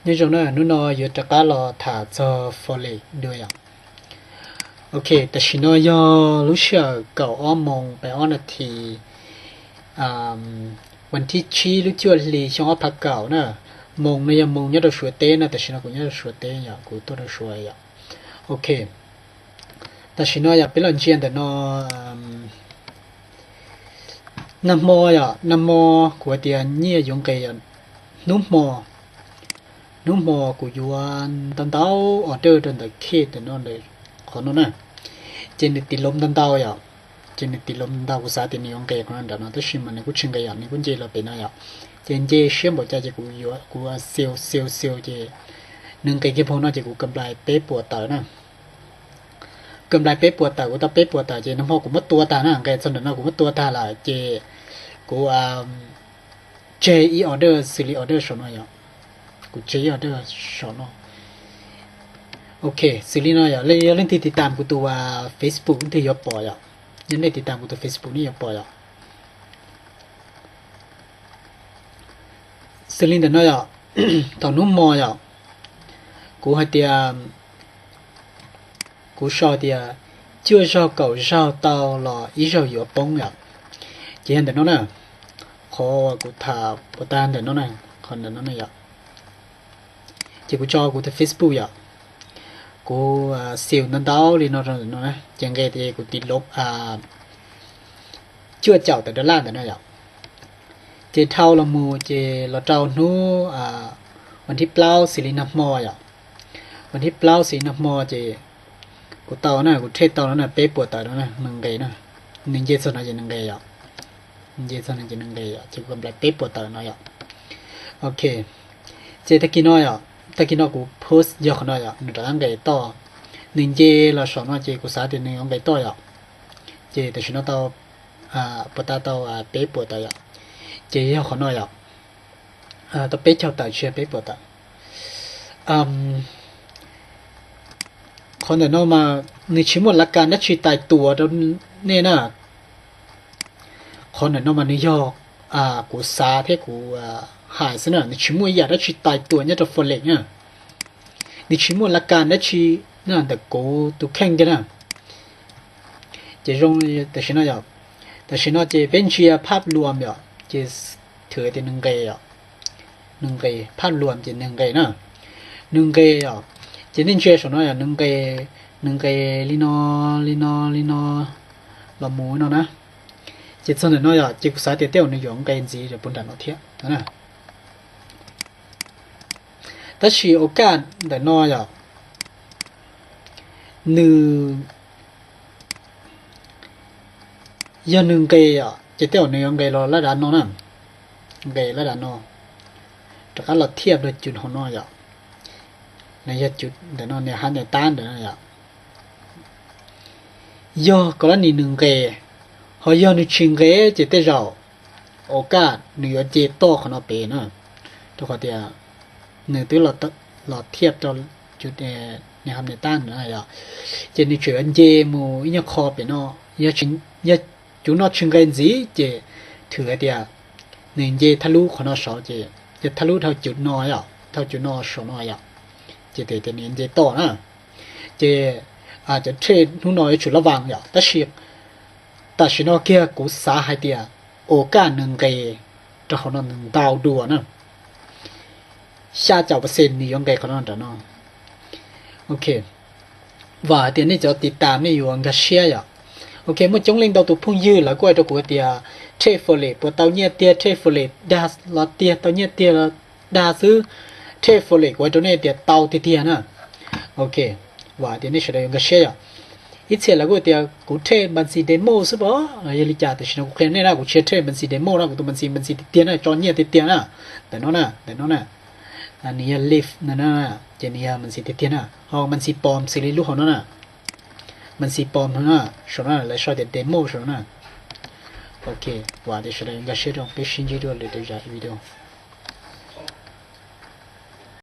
Nyob zoo na, hnub no yuav rov qab los tham txog Forex dua yom. Ok, tam sim no yog lub sij hawm kaum ob moos peb ob nas this, vas thib tsib lub cuaj hli xyoo ob phav kaum na. Moos no yog moos nyob rau Suav teb na, tam sim no kuv nyob rau Suav teb yom, kuv tuaj rau Suav yom. Ok, tam sim no yog peb los ntsia ntawm no. Nag hmo yom, nag hmo kuv hais tias nyiaj yuav nqis yom. Hnub hmo, hnub hmo kuv yuav ntau ntau order rau ntawm Khe ntawm no, ntawm qhov no na. Ces nws tiv lov ntau ntau yom, ces nws tiv lov ntau, kuv xav tias nws yuav nqis qhov no nram no, tab sis mas nws kuj tsis nqis yom, nws kuj nce los pem no yom. Ces nce siab npaum cas ces kuv yuav, kuv xev xev xev ces nws nqis kiag phau no ces kuv kam nplais peb puas tawm na. Kam nplais peb puas tawm, kuv tau peb puas tawm ces nag hmo kuv muab tua tag na, nqis txog ntawm no kuv muab tua tag lawm ces kuv tseg ib order, xws li order saum no yom. Kuv tseg ib order saum no. Ok, xws li no yom, yog leej twg tiv tam kuv tus Facebook leej twg yuav pom yom. Yog nej tiv tam kuv tus Facebook nej yuav pom yom. Xws li ntawm no yom, thaum hnub hmo yom, kuv hais tias, kuv sau tias cuaj zaug kaum zaug tau los ib zaug yuav poob yom. Ces yog ntawm no na, qhov uas kuv tham puas tag ntawm no na, qhov ntawm no na yom. Ces kuv tso kuv tus Facebook yom, kuv xev ntau ntau li no rau ntawm no na, ces nqis ces kuv tiv lov cuaj caum tawm dollar ntawm no yom. Ces dhau los mus ces los rau hnub vas thib plaub xws li nag hmo yom. Vas thib plaub xws li nag hmo ces kuv tau na, kuv trade tau no na, peb puas tawm no na, nws nqis na. Nws nce txog no ces nws nqis yom. Nws nce txog no ces nws nqis yom, ces kuv kam nplais peb puas tawm no yom. Ok, ces tag kis no yom, tag kis no kuv post yog qhov no yom, nws rov qab nqis toj. Nws nce los saum no ces kuv xav tias nws yuav nqis toj yom. Ces tam sim no tau puas tau, tau peb puas tawm yom. Ces yog qhov no yom, tau peb caug tawm tsis yog peb puas tawm. Qhov ntawm no mas nws tsis muaj lav kas dab tsi tais tuas rau nej na. Qhov ntawm no mas nws yog kuv xav thiab kuv hais xwb na, nws tsis muaj ib yam dab tsi tais tuas nyob rau Forex na. Nws tsis muaj lav kas dab tsi na ntawm kuv tus kheej kiag na. Ces zoo tam sim no yom, tam sim no ces peb ntsia phab luam yom, ces thwm tias nws nqis yom. Nws nqis, phab luam ces nws nqis na. Nws nqis yom, ces nej ntsia saum no yom, nws nqis, nws nqis li no, li no, li no los mus no na. Ces txog ntawm no yom, ces kuv xav tias tej zaum nws yuav nqis ntxiv rau puag nram no thiab. Tab sis ua kaj ntawm no yom, nws, yog nws nqis yom, ces tej zaum nws yuav nqis los lab dav no na. Nqis lab dav no, rov qab los thiaj rau cus hauv no yom. Nws yog cus ntawm no, nws hab nws tab ntawm no yom. Yog kov lab nis nws nqis, ho yog nws tsis nqis ces tej zaum ua kaj nws yuav nce toj qhov no pem na, rau qhov tias nws twb los thiaj rau cus nws hab nws tab ntawm no yom. Ces nws tseem yuav nce mus ib nyuag qho pem no. Yog cus no tsis nqis ntxiv ces thwm hais tias nws nce thaj lub qhov no saud ces, yog thaj lub dhau cus no yom, dhau cus no saum no yom, ces tias nws nce toj na. Ces cov trade hnub no yuav tsum lab vas yom, tab sis tam sim no kiag kuv xav hais tias ua kaj nws nqis rau hauv no nws ntau dua na. Xya caum percent nws yuav nqis qhov no nram no. Ok, vam hais tias nej cov tiv tam nej yuav nkag siab yom. Ok, muaj coob leej ntau tus phooj ywg lawv kuj hais rau kuv hais tias trade Forex puas tau nyiaj tiag, trade Forex dag los tiag, tau nyiaj tiag los dag xwb. Trade Forex kuv hais rau nej tias tau tiag tiag na. Ok, vam hais tias nej sawv daws yuav nkag siab yom. Ib txhia lawv kuj tias kuv trade npa ntxi demo xwb pom los yog li cas, tam sim no kuv qhia nej na, kuv tsis trade npa ntxi demo na, kuv tus npa ntxi, npa ntxi tiag tiag na, tso nyiaj tiag tiag na. Ntawm no na, ntawm no na, nws yog live ntawm no na, ces nws yog npa ntxi tiag tiag na, ho npa ntxi pom xws li lub hauv no na. Npa ntxi pom no na, saum no lawv sau tias demo saum no na. Ok, vam tias sawv daws nkag siab, rau peb sib ntsib dua lwm daim video.